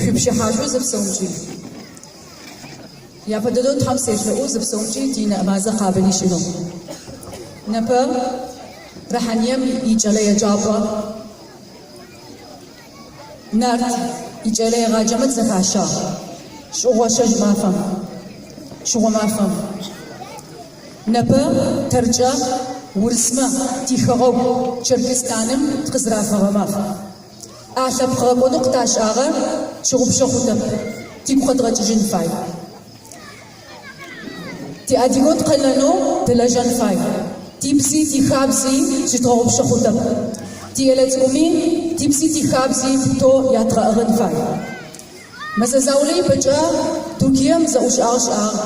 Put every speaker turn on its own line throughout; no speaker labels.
Шъуипщыхьашӏу зэпсэумкӏи. Япэ дэдэу Тхьэм селъэӏу зэпсэумкӏи тинэмазэ къабыл ишӏынэу. Непэ Рахьанием икӏэлэеджапӏэ Нарт икӏэлэегъаджэмэ тызэхащагъ. Шӏугъо-шӏэжь мафэм, шъыгъо мафэм. Непэ тэркӏэ урысмэ тихэгъэгу Черкестаным тыкъызырафыгъэ маф. А лъэпкъ гъэкӏодэу къыташӏагъэр тщыгъупшэ хъутэп, тигу къэдгъэкӏыжьын фай. Тиадыгэу тыкъэнэнэу тылэжьэн фай. Тибзи тихабзи зыщыдгъэгъупшэ хъутэп. Тиелэцӏыкӏуми тибзи тихабзи пытэу ядгъэӏыгъын фай. Мэзэ заулэ ипэкӏэ Туркием зэӏушӏагъэ щыӏагъ,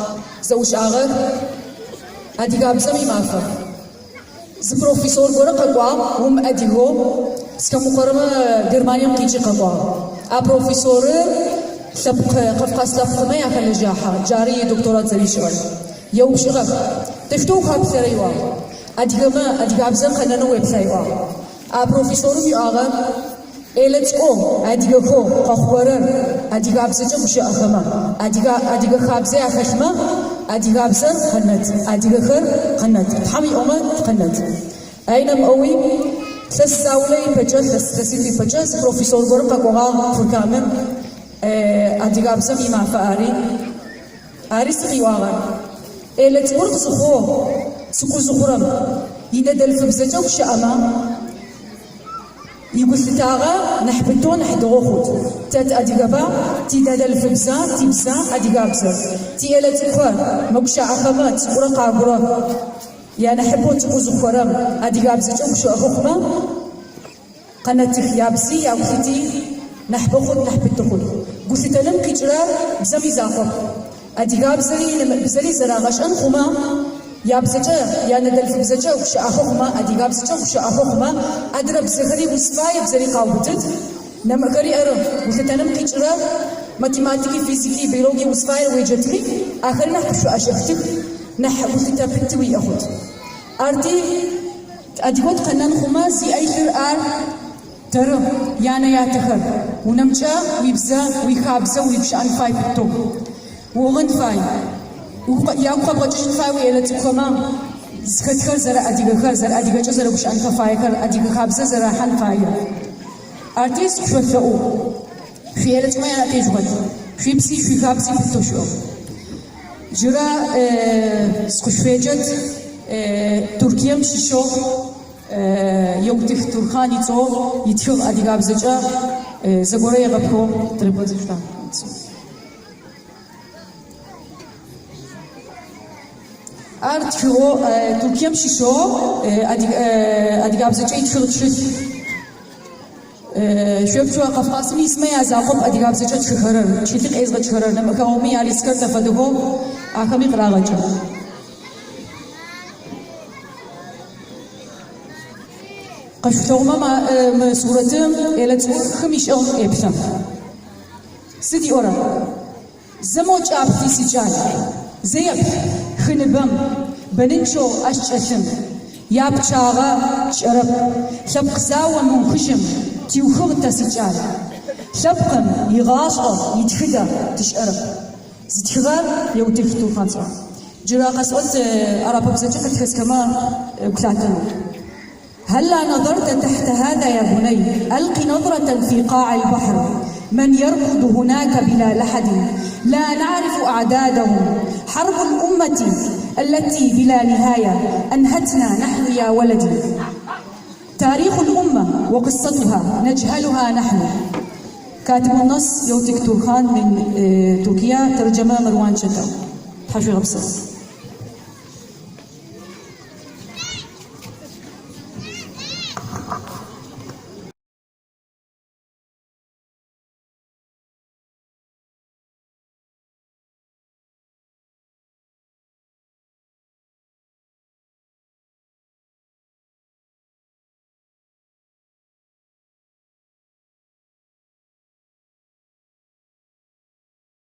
зэӏушӏагъэх адыгабзэм имафэ. Зы профессор горэ къэкӏуагъ, умыадыгэу, схэмыукъорэмэ Германием къикӏи къэкӏуагъ. А профессорыр лъэпкъ, Кавказ лъэпкъмэ яхэлэжьахьэ, джары идокторат зэришӏыгъэр. Еупчӏыгъэх, Тэштэу ухаплъэрэ ыӏуагъ. Адыгэмэ, адыгабзэр къэнэнэу уеплъа ыӏуагъ. А профессорым иӏуагъэр, ӏелэ цӏыкӏоу, адыгэхэу къэхъухэрэр адыгабзэкӏэ гущыӏэхэмэ, адыгэ адыгэ хабзэ ахэлъмэ, адыгабзэр къэнэт, адыгэхэр къэнэт, Тхьэм иӏомэ тыкъэнэт. Ай нэмыӏэуи, илъэс заулэ ипэкӏэ, илъэс илъэситӏу ипэкӏэ зы профессор горэм къэкӏогъагъ Фурканым адыгабзэм имафэ ари. Ари сы къиӏуагъэр? ӏелэ цӏыкӏур къызыхъоу, цӏыкӏу зыхъурэм, иныдэлъфыбзэкӏэ гущыӏэмэ, игулъытагъэ нахь пытэу, нахь дэгъоу хъут. Тэ тыадыгэба, тиныдэлъфыбзэ, тибзэ адыгабзэр. Тиӏелэ цӏыкӏухэр мэгущыӏэхэмэ, цӏыкӏурэ къагурэ, янахьыбэу цӏыкӏу зыхъухэрэм адыгабзэкӏэ гущыӏэхэ хъумэ, Къэнэтых ябзи ягулъыти нахьыбэ хъут, нахь пытэ хъут. Гулъытэным къикӏырэр бзэм изакъоп. Адыгабзэри нэмыӏ бзэри зэрагъэшӏэн хъумэ, ябзэкӏэ, яныдэлъфыбзэкӏэ гущыӏэхэ хъумэ, адыгабзэкӏэ гущыӏэхэ хъумэ, адырэ бзэхэри узфае бзэри къаубытыт, нэмыӏхэри ары. Гулъытэным къикӏырэр математики, физики, биологии узфаер уеджэтми, ахэри нахь къыпшӏоӏэшӏэхтых, нахь гулъытэ пыти уиӏэ хъут. Арти. Адыгэу тыкъэнэн хъумэ, зиӏэ илъыр ар тэры, янэ-ятэхэр. Унэмкӏэ уибзэ, уихабзэ уригущыӏэн фай пытэу. Уӏыгъын фай. Ягу къэбгъэкӏыжьын фай уиӏелэ цӏыкӏухэмэ зыхэтхэр зэрэадыгэхэр, зэрэадыгэкӏэ зэрэгущыӏэнхэ фаехэр, адыгэ хабзэ зэрахьан фаер. Арти сышъолъэӏу, шъуиӏелэ цӏыкӏумэ янаӏэ тежъугъэт, шъуибзи, шъуихабзи пытэу шъуӏыгъ. Джырэ сыкъышъуфеджэт Туркием щыщэу Еутых Турхан ицӏэу итхыгъ адыгабзэкӏэ зэгорэ егъэпхыгъэу тырыбгъэдзышъута? Ар тхыгъэу Туркием щыщэу адыгабзэкӏэ итхыгъ тхылъ. Шъуеплъ, Кавказым исмэ язакъоп адыгабзэкӏэ тхыхэрэр, тхылъыр къезгъэкӏхэрэр, нэмыкӏ хэгъэгуми арисхэр зэфэдэхэу ахэми къырагъэкӏы. Къэшъулъэгъумэ мы сурэтым ӏелэ цӏыкӏур хым ишӏыгъ еплъы. Сыд иӏорэ? Зэ мо кӏаплъи, сикӏал, зэ еплъ хы ныбэм, бэнынчъэу ащ кӏэлъым. Япчъагъэ тшӏэрэп, лъэпкъ зао мыухыжьым тиухыгъ тэ, сикӏал. Лъэпкъым игъашӏэ, итхыдэ тшӏэрэп. Зытхыгъэр Еутых Турхъан сӏо. Джырэ къэсӏот арапыбзэкӏэ къытхэсхэмэ гу лъатэнэу. هلا نظرت تحت هذا يا بني ألق نظرة في قاع البحر من يرقد هناك بلا لحد لا نعرف أعدادهم حرب الأمة التي بلا نهاية أنهتنا نحن يا ولدي تاريخ الأمة وقصتها نجهلها نحن كاتب النص يوتك تورخان من تركيا ترجمة مروان شتاو تحشي غبصة.